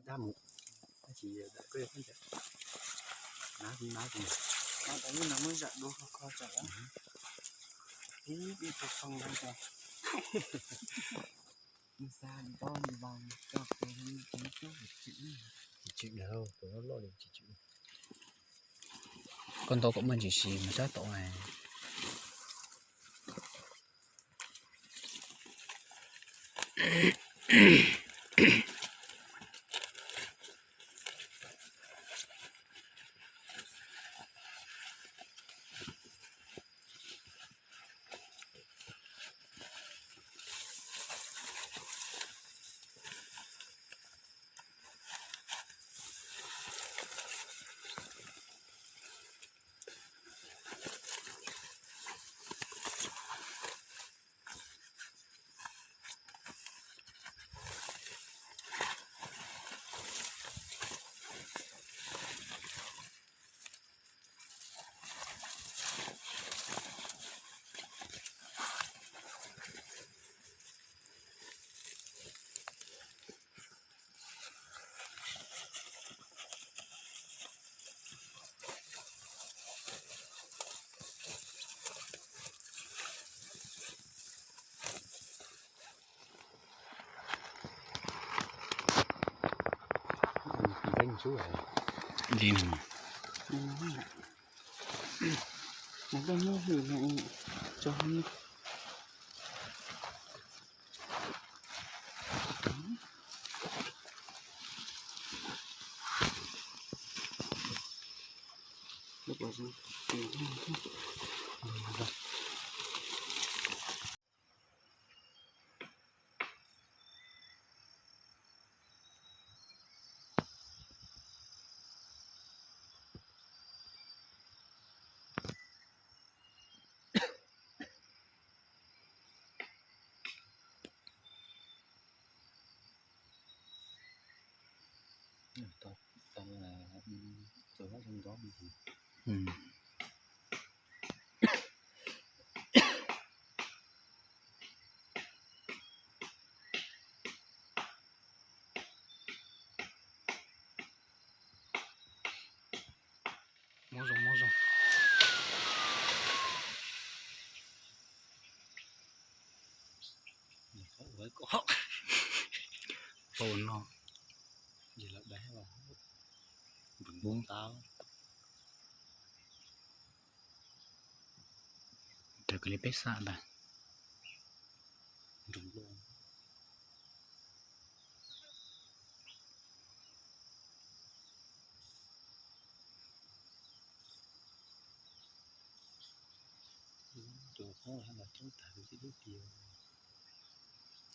Dab mus, tab sis daim koj yog koj ntawd, nab nab no muab zam dua kho kho tsam ib ib tug foo ntawd. Xa li pob li vas coj pem li tsev cub tsis tsim, tsis tsim lawm, tus loj loj li tsis tsim. Koj ntau kom muaj ntsis si mas sab tod. Li no. Mob zoo, mob zoo. Qau no, npoob tab. Raws li peb xav ntag.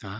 Hả?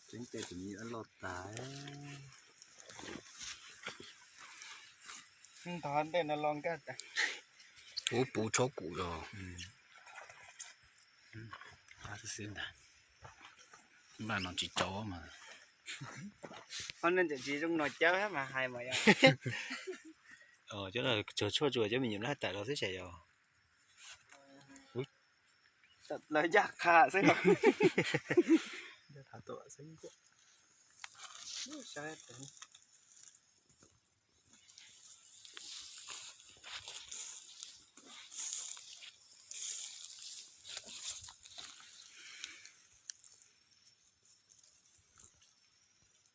Tseeb tej tus me nyuam loj tas. Ntog ntej no los nkag tas. Ub, puv tshob kum los. Xwb ntag. Npaj no tsis tau mas. Qhov no tseem tsis zoo no cawb mas hais mas yog. Cov no tsuag tshuaj tsuag cov me nyuam laj tas los xwb xyov yog. Lawv ncaj qha xwb.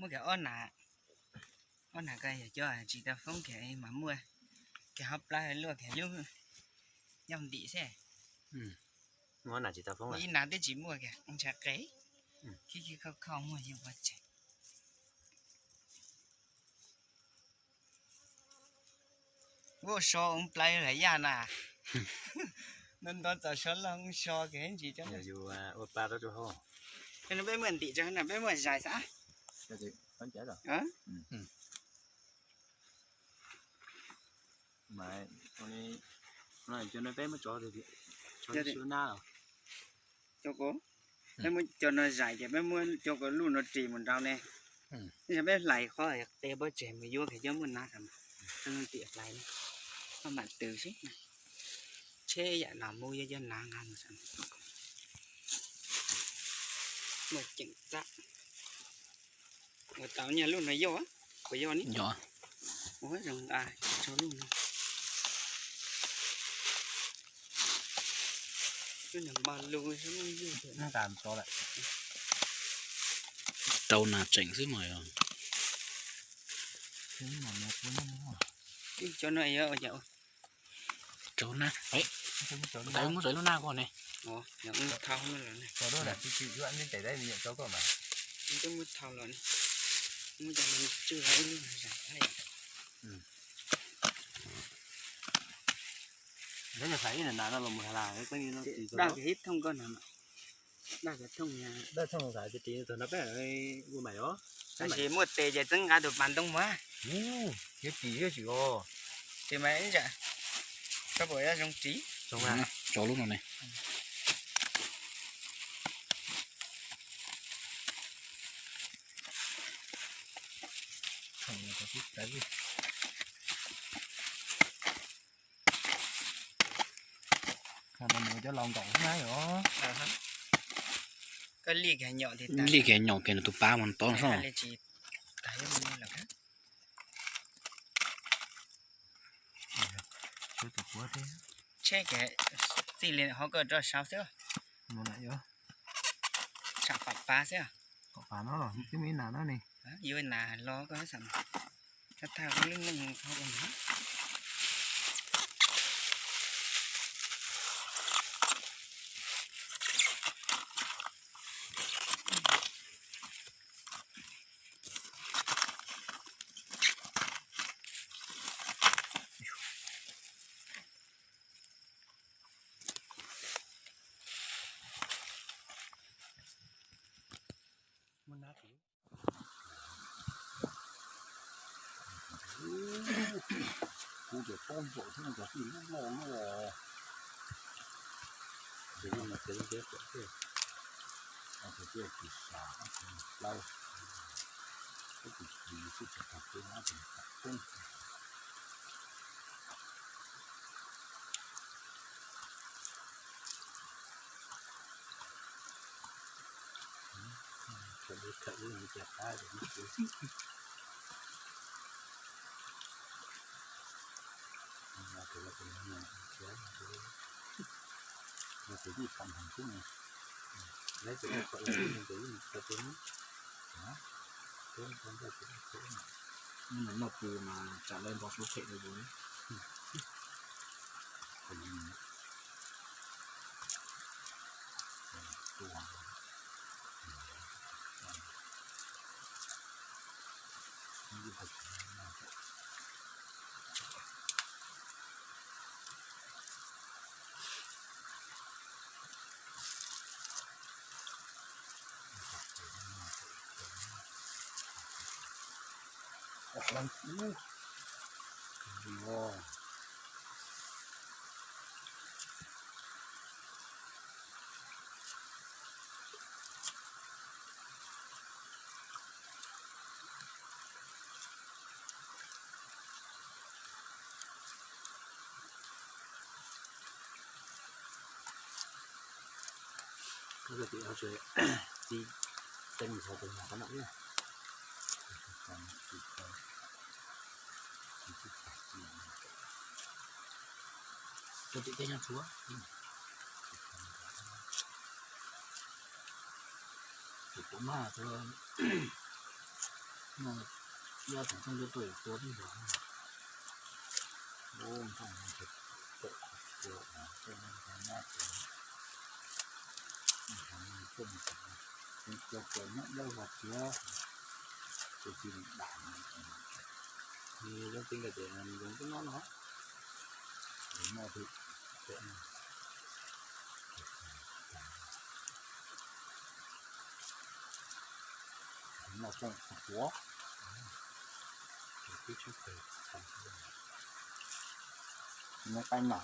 Muaj kiag ob nas, ob nas ko yog cov tsis tau foob kiag mas muaj kiag hauv plab luaj kiag lub yauj ntim xwb. Muaj ib nas twb tsis muaj kiag, ntshav qe, khib khib khauj khauj muaj yus pov tseg. Ua so ua plab lam yaj na. Nto nto txaus so loj so kiag ntsis. Ua pa rau hauv. Peb muaj ntim tso na, peb muaj zais xav. Mas cov no peb muab tso, tso lub nab los. Cov ko, peb muab cov no zais ces peb muab cov ko lub no ris mus nrau ne. Yog peb hlais qhov qe pov tseg mus yuav kiag cov muaj nab, tim hlais, koj mam tws xwb. Tsheb yam no mus yuav cov nab nqa mus. Muaj ceem txaj. Ua tau nyaj lub no yog, puas yog ne? Ua zoo nqa tso lub no. Rau nas tseem xwb mas. Cov no yog rau na. Muab tso lub nab ko ne. Thau los, twb muab thau los, muab cov no tswj ib lub zais. Daj kiag ib thooj ko na. Daj kiag thooj, daj thooj xav tis tis txog no peb ua mas os. Tab sis muaj tes ces txeeb nqa tus pas ntoo mas. Yuav tis thiab tsis os. Tis mas ib tsam koj puas yuav zoo ris. Tso lub no ne. Cov laus nkaum na yom. Koj li kiag nyom kiag nws tus pab mas tob no. Tsheb txij li hov koj rau saud xwb. Tsam pam pab xwb. Pam no los twb muaj ib nas no ne. Yuav nas los koj xav thaj lub neej. Kuv cov tob ntsaum thiab cov tij lub loj loj. Ces no ces ntiab kom tiag, ces tiag tis sa plaub, ib tis tis xwb ces tag peb no ces tag peb. Khaws li khaws li mus cas qab ces no ces. Tus ib pam heev xwb ne. Lawv tus ib pam heev xwb ne, tus ib pam tus no. Noj pw mas tsam lawv npau suav phem rau yus. Koj tib txi teeb ntxhov tus nyuag qhov no. Rau tim tej nyob tshuav. Tus pom maj rau Yog tus ntxooj tuaj tuaj tua tib yog. Ua ntxooj tua qhov tua, tua tua nyob tua, tua tua nyob dawb vog tiag, tua tib dam. Ni zoo ti nkawd tias zoo tib no no, no twb, no txooj tuav, no qaib no.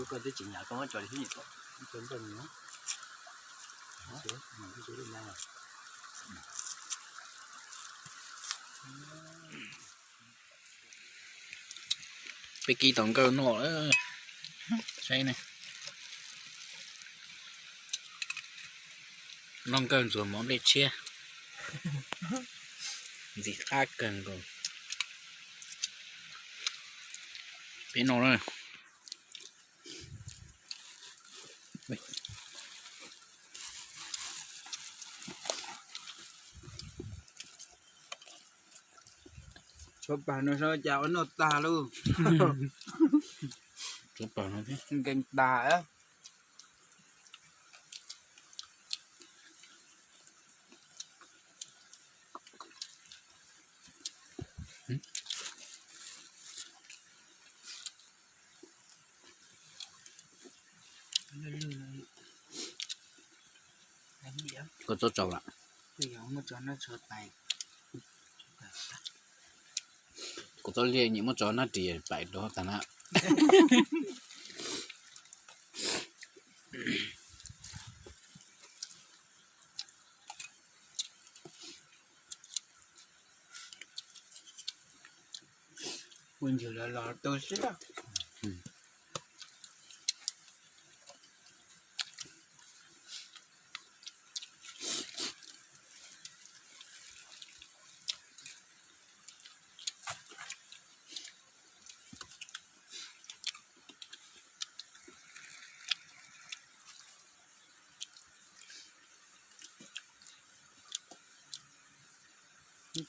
Koj twb tsis nyam koj muab tso li thiab. Peb kib tau nkawj noj, saib ne. Noj nkawj ntxuag mov nplej tshiab, ntxim qab kawg nkaus. Peb noj na. Tshuav pawg no saib cas ua noj tag lauj. Tshuav pawg no thiab. Nkees tag. Koj txob tsau lawm. Kuv txob liaj nyiam muab tso nab ris pais rau tag na. Ua ntsuag los los tu siab.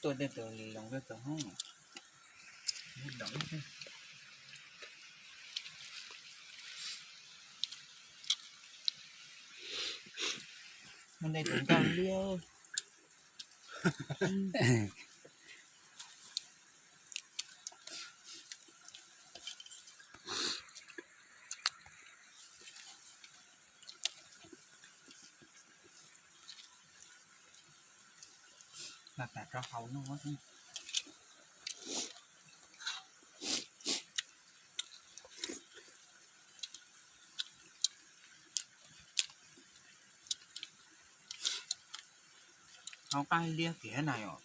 Tua tej tus li loos koj tus hoob. Muaj ntej tus nkauj liab. Noj tas rau haus no. Haus qab liab kiag na yom.